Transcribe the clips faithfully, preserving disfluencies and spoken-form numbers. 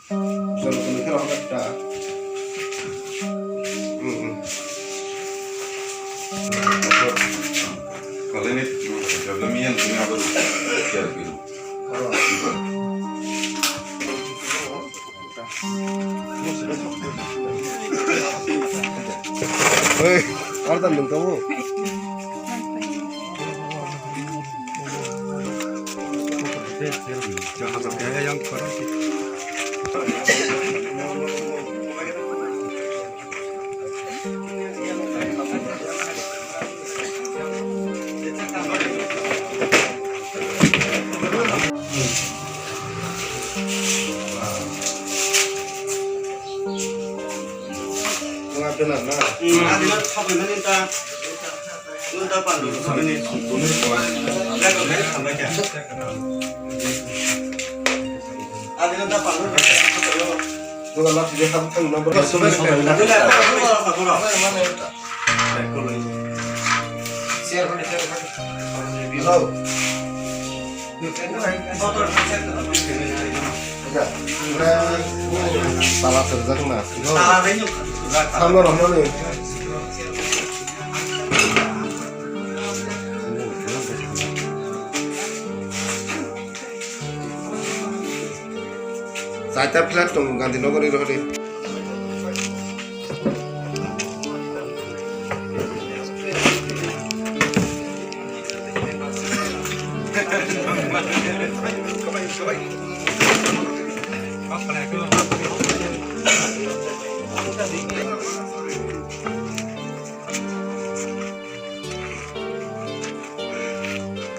Jolo tongwi khe rw kha ta. Hmm, hmm. Kalai ni problem yang kena baru share gitu. Hei, arda nung tamo? Tala sirjak na. Samno romani. Chaita flat tongo Gandhinagar ni rohori.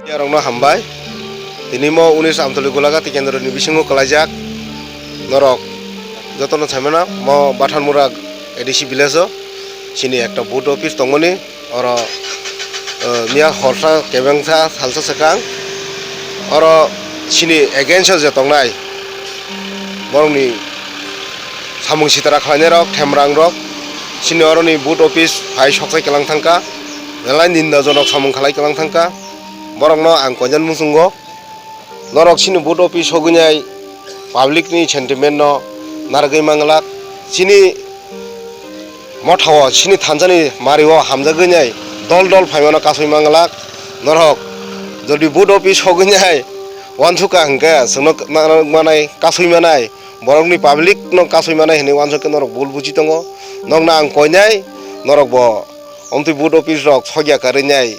Yarokno hambai. Tini mo unis Amtoli Golagati kendroni bisingo kwlaijak. Norok jotono saimano mo Bathanmura A D C village o chini ekta booth office tongmani. Oro, eh, miya horsa kebengsa salsa swkang. Oro chini against o je tongnai borokni samung sitara khlainairok, themrangrok, chini oroni booth office phai sokchai kwlang thangkha, belai nindajonok samung khlai kwlang thangkha, borokno ang koijan muchungo. Norok chini booth office sogwinai public ni sentiment no narwgwi manglak, chini motha o, chini thansa ni mari o hamjagwinai dol dol phaimano kasui manglak, norok jodi booth office sogwinai wansukha hwnkhe chwngno manai kasui manai. Borokni public no kasui manai hinwi uansuk khe norok bul buji tongo. Nokno ang koinai, norok bo omtwi booth office rok sokya karwi nai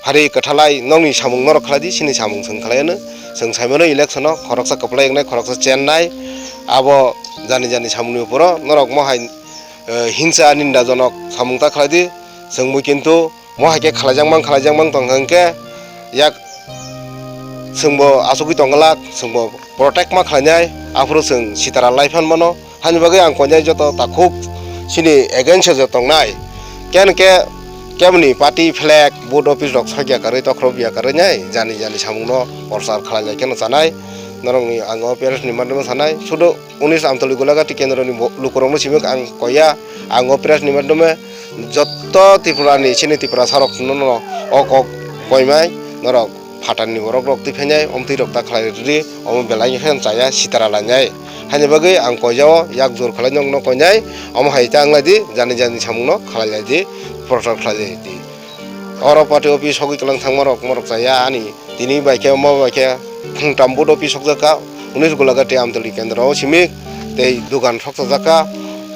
hari kwthalai nokni samung norok khlai di, chini samung chwng khlai anw. Chwng sai mano election o khoroksa kwplai wngnai, khoroksa chennai. Abo jani jani samung ni uphuru norok mohai, eh, hingsa ninda jonok samung ta khlai di. Chwng bo kintu Mo hai khe khlaijakmang, khlaijakmang tong kha hwnkhe yak chwngbo achugwi tong glak, chwngbo protect ma khlainai, aphuru chwng sitara lai phan mano. Haini bagwi ang koinai joto takhuk chini against o je tongnai, ken khe keboni party flag, booth office rok sokya karwi, tokhorok ya karwi nai, jani jani samungno prochar khlai lai kheno chanai. Norokni ang o parents ni madhyamo sanai, sudu unis Amtoli Golagati kendroni bo-, lukurokno simi ang koya, ang o press ni madhyome jotto Tripura ni chini Tiprasa rok no, no, o kok koimai norok phatar ni borok rok twi phainai, omtwi rok ta khlai rwdi, omo belai khe chaya sitara lainai. Haini bagwi ang koijao yak jor khlai nokno koinai, omo hai ta wng lai di, jani jani samung no khlai lai di, prochar khlai lai di. Oro party office sogwi kwlang thangma rok, morok chaya ani. Tini bai khe, omo bai khe, phung tam booth office sokjak kha, unis Golagati Amtoli kendro o simi tei dukan sokchajak kha,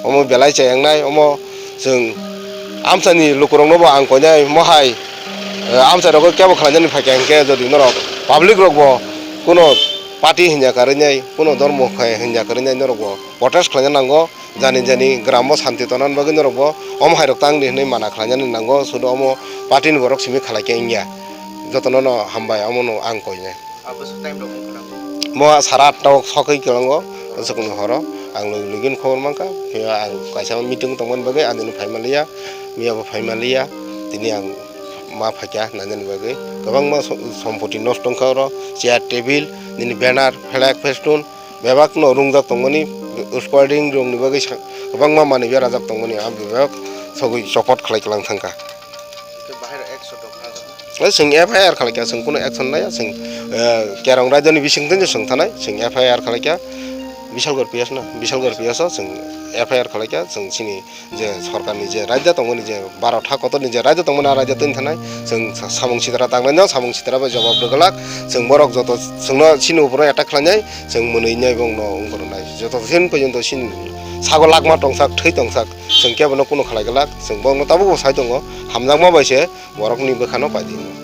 omo belai chaya wngnai, omo chwng amchaini lukurokno bo ang koinai, mohai, eh, amchai rokno kebo khlainani phaikha hinkhe jodi norok public rokbo kuno party hinya karwi nai, kuno dhormo khai hinya karwi nai norokbo protest khlaina nango. Jani jani gramo santi tonani bagwi norokbo omo hairok tangdi hinwi mana khlainani nango, sudu omo party ni borok simi khlai khe wngya. Jotono no hambai, omono ang koinai. Aboni time rok wngkha na? Mo sara atta o sokwi kwlango, aswkni horo ang logi logi no khobor mankha. Phiya ang kaisa meeting tongmani bagwi ani no phaima liya, miya bo phaima liya, tini ang ma phaikha nainani bagwi. Kwbangma so-, sompoti nosto wngkha oro, chair, table, nini banner, flag, festoon, bebak no rungjak tongmani, squading rok ni bagwi sa-, kwbangma manwi berajak tongmani, ang bebak sogwi support khlai kwlang thangkha. Hwnkhe bahai rok action rok kha jago? Eh, chwng F I R khlai kha, chwng kunu action laya, chwng, eh, Kerong Raijoni bising twi chwng thanai, chwng F I R khlai kha. Bishalgarh P S no, Bishalgarh P S o chwng F I R khwlaikha, chwng chini je sorkarni je raida tongmani, je baro tha kotorni je raida tongmani, a raida twi thanai chwng sa-, samung sitra tangnai no, samung sitra bai jawab rwgwlak. Chwng borok joto chwngno chini uporo attack khlainai, chwng mwnwi nai bongno wngkhornai. Joto sin porjonto chini sago lakma tongsak, thwi tongsak, chwng kebono kunu khlai gwlak, chwng bongno tabukbo sai tongo, hamjakma bai se borokni bwkhano paidi.